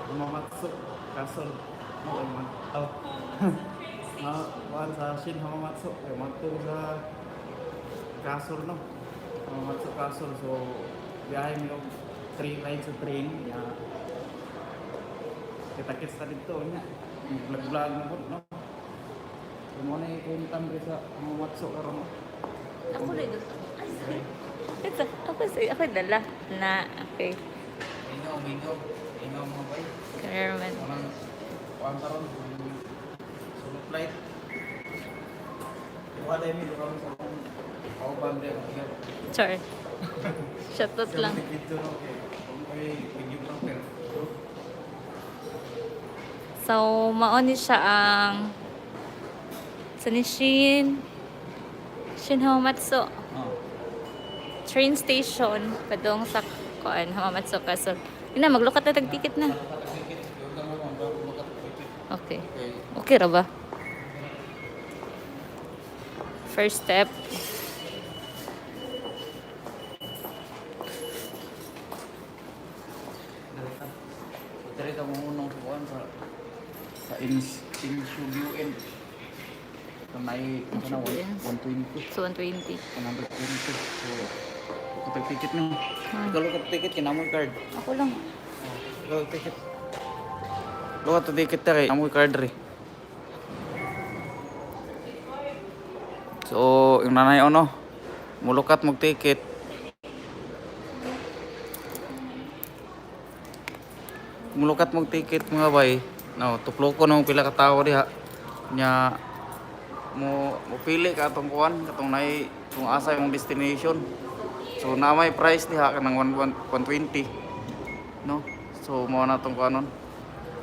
Hamamatsu Castle. No, kay man. Oh. Ah, kuan sa Shin Hamamatsu kay madto sa castle, no. Hamamatsu Castle. So biyahe mi og three rides sa train. Ya. Kita-kits ta didto nya. Vlog-vlog na po, no. So mo na ikuntan rin sa Hamamatsu karon, no. Ako na ito. Ay, sorry. Ito, ako sa ako dala na okay. Ingaw, ingaw. Ingaw, mga bay. Cameraman. Walang kuan karon, solo flight. Wala mi karon sa akong kauban din. Char. Shoutout lang. Dito, no, kay kung kay videographer. So, mao ni siya ang sa ni Shin Hamamatsu Oh. train station padung sa kuan Hamamatsu Castle. Ina maglukat na tag ticket na. Okay. Okay. Okay ra ba? First step. Diri ka mo unong kuan sa ins Insubuin. Kanay kana Insubuin. 120. So, 120. 120. So, kapag ticket ni. Ikaw look at ticket kinamoy card. Ako lang. Ikaw ticket. Look at ticket tere, amoy card re. So, yung nanay ono, mulukat mag ticket. Mulukat mag ticket, mga bay. No, tuploko na pila ka tawo diha. Nya mo mo pili ka atong kuan, katong nay kung asa imong destination. So na may price diha kanang 120. No? So mao na tong kuanon.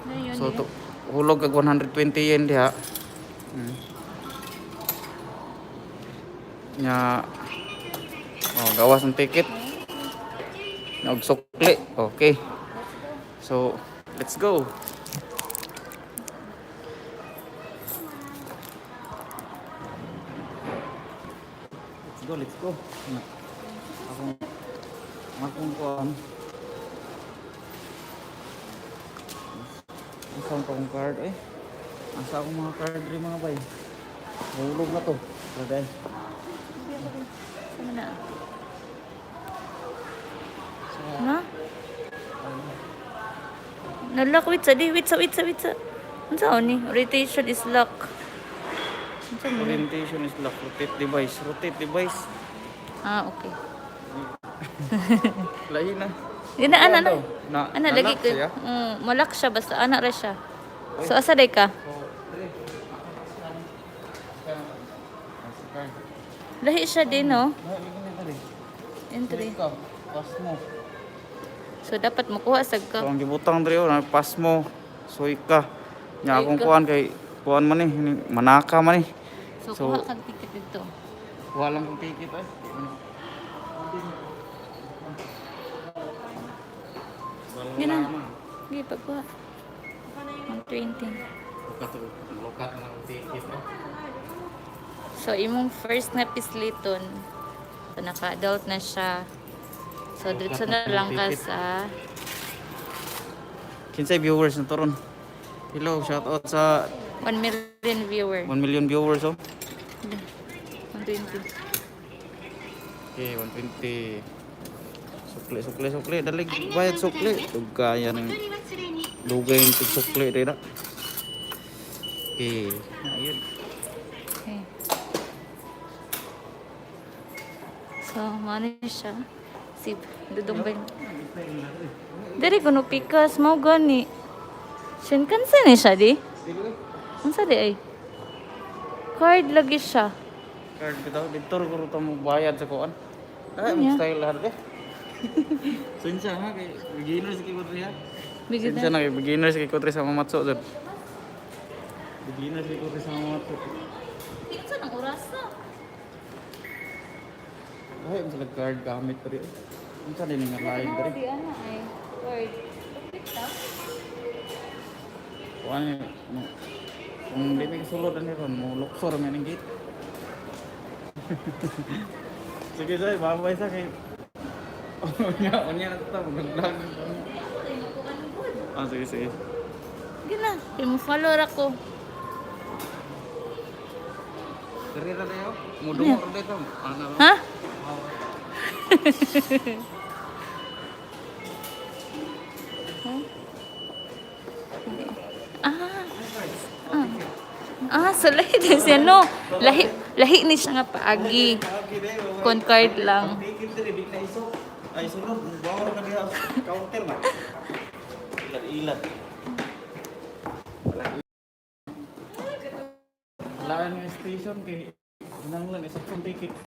Ano yun? So to, hulog kag 120 yen diha. Nya oh, gawas ang ticket. Nya og sukli. Okay. So, let's go. Let's go, let's go. Nya. Akong kuan. Asa ang akong card eh? Asa akong mga card rin, mga bay? Hulog na to. Lagay. Sama na. Na? Na-lock. Wait sa di. Wait sa, wait sa, wait sa. Ano sa ni? Orientation is lock. Unsa mo ni? Orientation is lock. Rotate device. Rotate device. Ah, okay. Lahi na. Di na, ana, ana. Na, Ana, lagi ko. siya? Malak siya, basta ana ra siya. So, asa day ka? So, dre. Lahi siya din, no? Na, lagi na dre. Entry. Ka, pass mo. So, dapat makuha sag So, ka. ang gibutang dre, oh, na pass mo. Suika. Nya akong Suika. kuan kay kuan man ni, manaka man ni. So, So, kuha kag ticket dito. Walang kong ticket eh. Yun na. Sige, pagkuha. 120. Lukat, lukat na akong ticket eh. So, imong first na pisliton. So, naka-adult na siya. So, dito na lang ka sa Kinsay viewers na toron. Hello, shout out sa 1 million viewer. 1 million viewers oh. 120. Okay, 120. Sukli, sukli, sukli. Dalig, bayad sukli. Dugaya ng dugay ng sukli dira. Okay. Ayun. Okay. So, mano siya. Si Dudong ba yun? Diri kuno pikas, mao gani. Shinkansen ni siya di? Unsa di ay? Card lagi siya. Card bitaw dito guro ta mo bayad sa kuan. Ay, Ano niya? mo style lahat eh. Sinsya ha kay beginners kay ko ha. Bigyan Sinsya na kay beginners kay ko sa Mamatso jud. Beginners kay ko sa Mamatso. Unsa nang oras na? Ay, mo sila card gamit diri. Unsa din nga lain diri? Di ana ay. Card. Perfect. Kuan eh, no. Kung di mi kasulod ani ron, mo luksor mi ning gate. Sige say, babay sa kay. Unya, unya na ta, magdag. Ah, sige, sige. Sige na, kay mo follow ra ko. Diri ra dayo. Mudungo ra dito. Ano? Ha? Huh? Ah. Ah. Ah, so lahi din siya, no? Lahi, lahi ni siya nga paagi. Con card lang. Ticket diri di na isok. Ay sunod, bawal ka diha counter ba. Ilat-ilat. Wala nga station kay nang lang isok kong ticket.